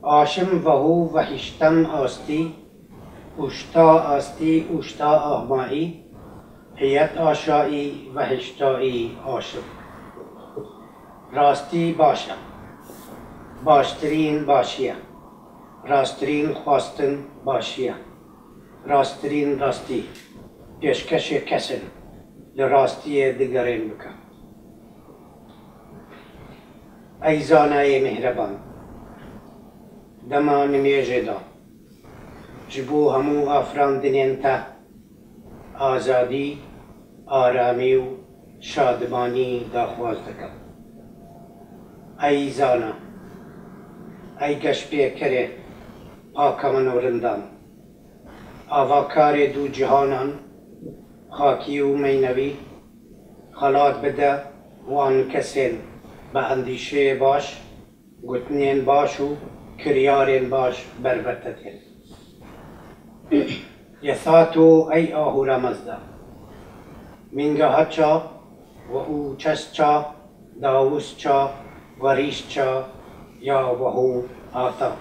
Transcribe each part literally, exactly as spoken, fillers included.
Aşim vehû vehiştem astî, uşta astî uşta ahmaî, hiyet aşaî vehiştaî aşim. Rastî baş e. Baştirîn başî ye. Rasttirîn xwestin başî ye. Rasttirîn rastî pêşkêşê kesên li rastiyê digerên bike. Ey zanayê mihreban, dema nimêjê de ji bo hemû afirandinên te azadî, aramî û şadimanî daxwaz dikim. Ey zana, ey geşpêkerê pakan û rindan, avakarê du cîhanan, xakî û meynewî, xelat bide wan kesên bi endîşeyê baş, gotinên baş û kiryarên baş ber ve te tên. Yesat û ey ahûra mezda. Minga haça ve û çes ça, dawis ça, ve rîş ça ya ve hû hata.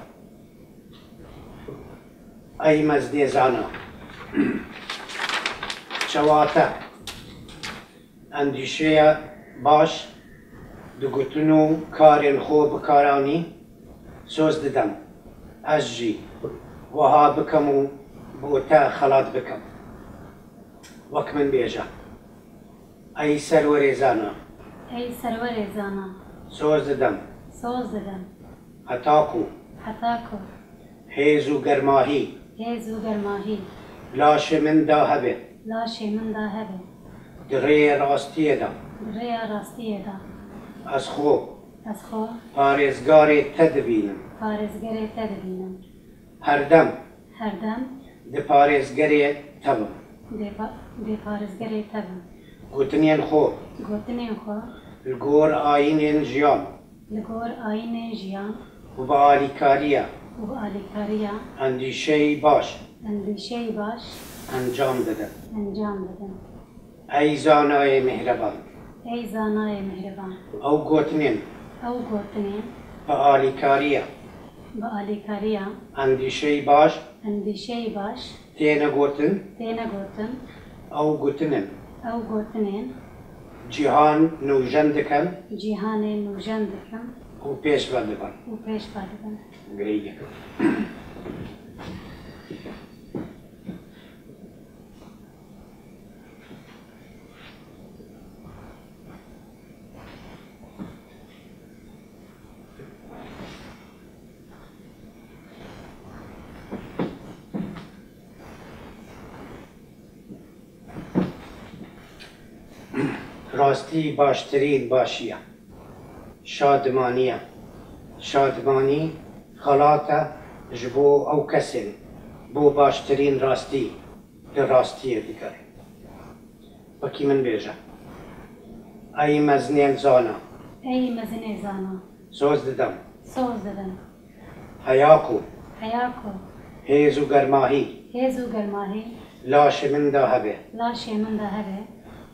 Ey mezdê zana. Çewate. Endîşeya baş di gotin û karên xwe bikaranî soz didim. Ez jî wiha bikim û bo te xelat bikim. Wek min bêje. Ey serwerê zana. Ey serwerê zana. Soz didim. Soz didim. Heta ku. Heta ku. Hêz û germahî. Hêz û germahî. Laşê min da hebe. Laşê min da hebe. Di rêya rastiyê de. Di rêya rastiyê de. Ez xwe. Ez xwe. Parêzgarê te dibînim. Parêzgarê te dibînim. Herdem. Herdem. Di parêzgerê te bim. Di pa-, di parêzgerê te bim. Gotinên xwe. Gotinên xwe. Li gor ayînên jiyan. Li gor ayînên jiyan. Û bi alîkariya. Û bi alîkariya. Endîşeyî baş. Endîşeyî baş. Encam didin. Encam didin. Ey zanayê mihreban. Ey zanayê mihreban. Ew gotinên. Ew gotinên. Bi alîkariya. Bi alîkariya. Endîşeyî baş. Endîşeyî baş. Têne gotin. Têne gotin. Ew gotinên. Ew gotinên. Cîhan nûjen dikin. Cîhanê nûjen dikin. Û pêş ve dibin. Û pêş ve dibin. Girêdî. Rastî baştirîn başî ye. Şadimanî ye. Şadimanî xelat e ji bo ew kesên bo baştirîn rastî di rastiyê digerin. Wekî min bêje. Ey mezinên zana. Ey mezinê zana. Soz didim. Soz didim. Heya ku. Heya ku. Hêz û germahî. Hêz û germahî. Laşê min de hebe. Laşê min de hebe.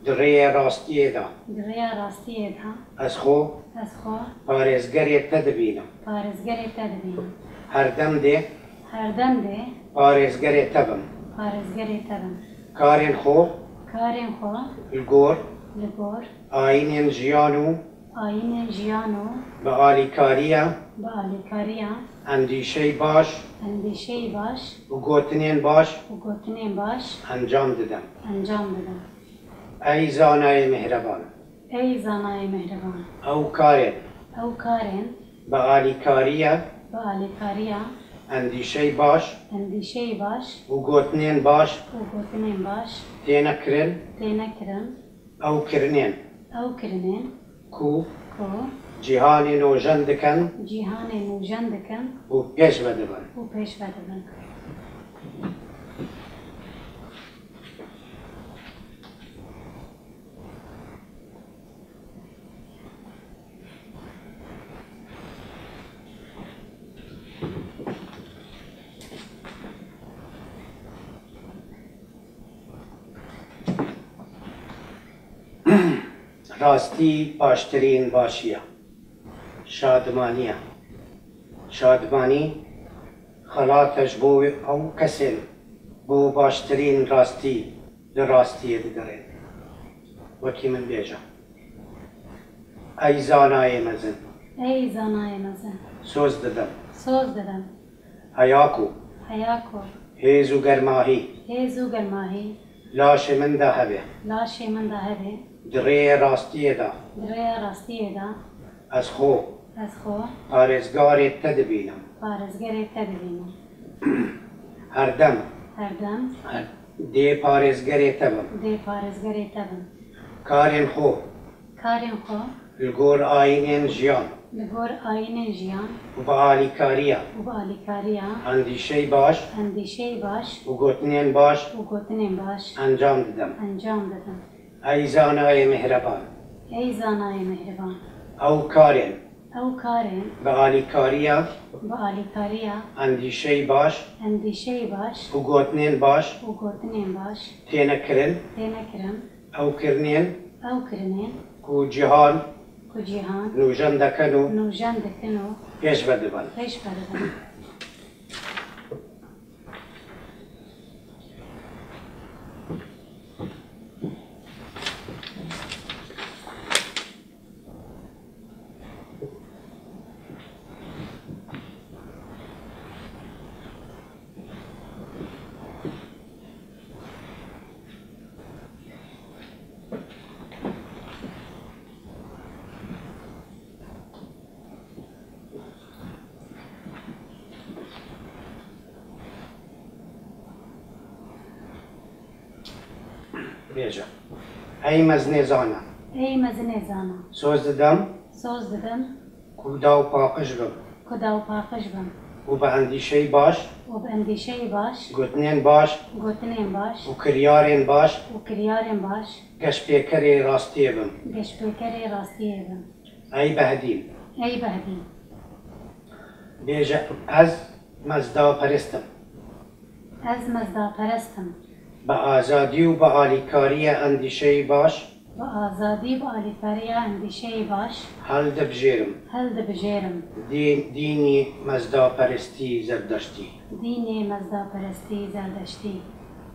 Di rêya rastiyê de. Di rêya rastiyê de. Ez xwe. Ez xwe. Parêzgerê te dibînim. Parêzgerê te dibînim. Her dem dê. Her dem dê. Parêzgerê te bim. Parêzgerê te bim. Karên xwe. Karên xwe. Li gor. Li gor. Ayînên jiyan û. Ayînên jiyan û. Bi alîkariya. Bi alîkariya. Endîşeyî baş. Endîşeyî baş. Û gotinên baş. Û gotinên baş. Encam didin. Encam didin. Ey zanayê mihreban. Ey zanayê mihreban. Ew karên. Ew karên. Bi alîkariya. Bi alîkariya. Endîşeyî baş. Endîşeyî baş. Û gotinên baş. Û gotinên baş. Têne kirin. Têne kirin. Ew kirinên. Ew kirinên. Ku. Ku. Cîhanê nûjen dikin. Cîhanê nûjen dikin. Û pêş ve dibin. Û pêş ve dibin. Rastî baştirîn başî ye. Şadimanî ye. Şadmanî xelat e ji bo ew kesên bo baştirîn rastî li rastiyê digerin. Wekî min bêje. Ey zanayê mezin. Ey zanayê mezin. Soz didim. Soz didim. Heya ku. Heya ku. Hêz û germahî. Hêz û germahî. Laşê min de hebe. Laşê min de hebe. Di rêya rastiyê de. Di rêya rastiyê de. Ez xwe. Ez xwe. Parêzgarê te dibînim. Parêzgarê te dibînim. Herdem. Herdem. Her, dê parêzgarê te bim. Dê parêzgarê te bim. Karên xwe. Karên xwe. Li gor ayînên jiyan. Li gor ayînên jiyan. Û bi alîkariya. Û bi alîkariya. Endîşeyî baş. Endîşeyî baş. Û gotinên baş. Û gotinên baş. Encam didim. Encam didim. Ey zanayê mihreban. Ey zanayê mihreban. Ew karên. Ew karên. Bi alîkariya. Bi alîkariya. Endîşeyî baş. Endîşeyî baş. Û gotinên baş. Û gotinên baş. Têne kirin. Têne kirin. Ew kirinên. Ew kirinên. Ku cîhan. Ku cîhan. Nûjen dikin û. Nûjen dikin û. Pêş ve dibin. Pêş ve dibin. Bêje. Ey mezinê zana. Ey mezinê zana. Soz didim. Soz didim. Ku daw paqij bim. Ku daw paqij bim. Û bi endîşeyî baş. Û bi endîşeyî baş. Gotinên baş. Gotinên baş. Û kiryarên baş. Û kiryarên baş. Geşpêkerê rastiyê bim. Geşpêkerê rastiyê bim. Ey Behdîn. Ey Behdîn. Bêje, ez mezdaperest im. Ez mezdaperest im. Bi azadî û bi alîkariya endîşeyî baş. Bi azadî, bi alîkariya endîşeyî baş. Hildibijêrim. Hildibijêrim. Dî-, dînî mezdaperestî zerdeştî. Dînê mezdaperestî zerdeştî.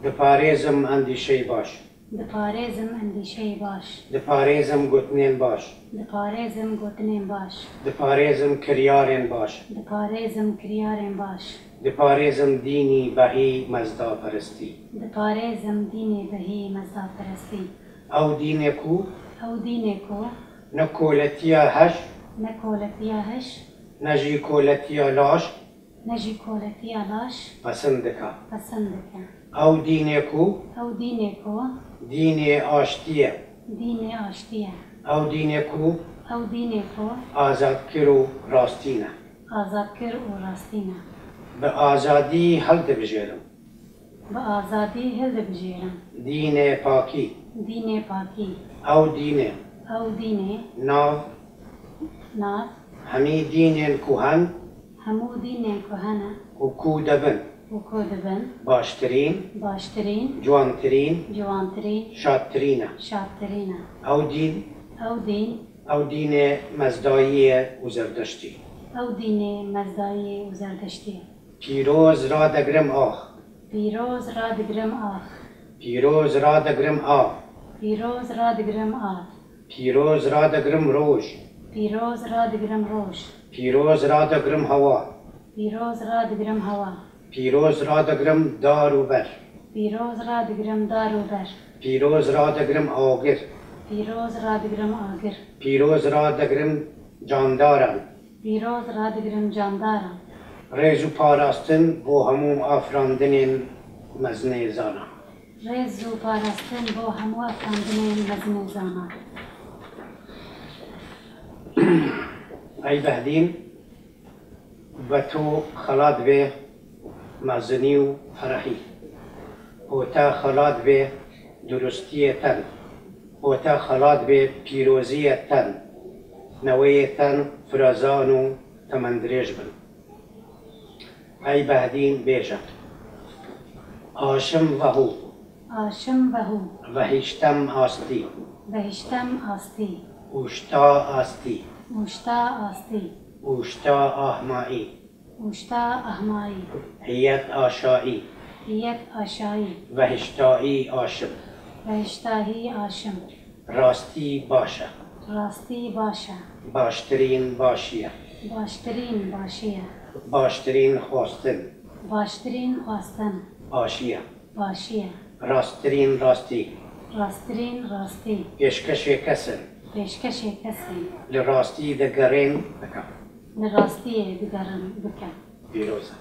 Diparêzim endîşeyî baş. Diparêzim endîşeyî baş. Diparêzim gotinên baş. Diparêzim gotinên baş. Diparêzim kiryarên baş. Diparêzim kiryarên baş. Diparêzim dînî behî mezdaperestî. Diparêzim dînê behî mezdaperestî. Ew dînê ku. Ew dînê ku. Ne koletiya heş. Ne koletiya heş. Ne jî koletiya laş. Ne jî koletiya laş. Pesind dike. Pesind dike. Ew dînê ku. Ew dînê ku. Dînê aştî ye. Dînê aştî ye. Ew dînê ku. Ew dînê ku. Azadkir û rastîn e. Azadkir û rastîn e. Bi azadî hildibijêrim. Bi azadî hildibijêrim. Dînê pakî. Dînê pakî. Ew dînê. Ew dînê. Nav. Nav. Hemî dînên kuhen. Hemû dînên kuhen e. Û ku dibin. Û ku dibin. Baştirîn. Baştirîn. Ciwantirîn. Ciwantirîn. Şadtirîn e. Şadtirîn e. Ew dîn. Ew dîn. Ew dînê mezdayî ye û zerdeştî. Ew dînê mezdayî ye û zerdeştî ye. Pîroz radigrim ax. Pîroz radigrim ax. Pîroz radigrim av. Pîroz radigrim av. Pîroz radigrim roj. Pîroz radigrim roj. Pîroz radigrim hewa. Pîroz radigrim hewa. Pîroz radigrim dar û ber. Pîroz radigrim dar û ber. Pîroz radigrim agir. Pîroz radigrim agir. Pîroz radigrim candaran. Pîroz radigrim candaran. Rêz û parastin bo hemû afirandinên mezinê zana. Rêz û parastin bo hemû afirandinên mezinê zana. Ey Behdîn, be to xelat bê mezinî û ferehî. Bo te xelat bê durustiyê ten. Bo te xelat bê pîroziyê ten. Neweyê ten firazan û temendirêj bin. Ey Behdîn bêje. Aşim vehû. Aşim vehû. Vehiştem astî. Vehiştem astî. Uşta astî. Uşta astî. Uşta ahmaî. Uşta ahmayî. Hiyet aşayî. Hiyet aşayî. Vehiştayî aşim. Vehiştahî aşim. Rastî baş e. Rastî baş e. Baştirîn başî ye. Baştirîn başî ye. Baştirîn xwestin. Baştirîn xwestin. Başî ye. Başî ye. Rasttirîn rastî. Rasttirîn rastî. Pêşkeşê kes in. Pêşkeşê kes in. Li rastî digerin bike. Li rastiyê digerin bike. Pîroz e.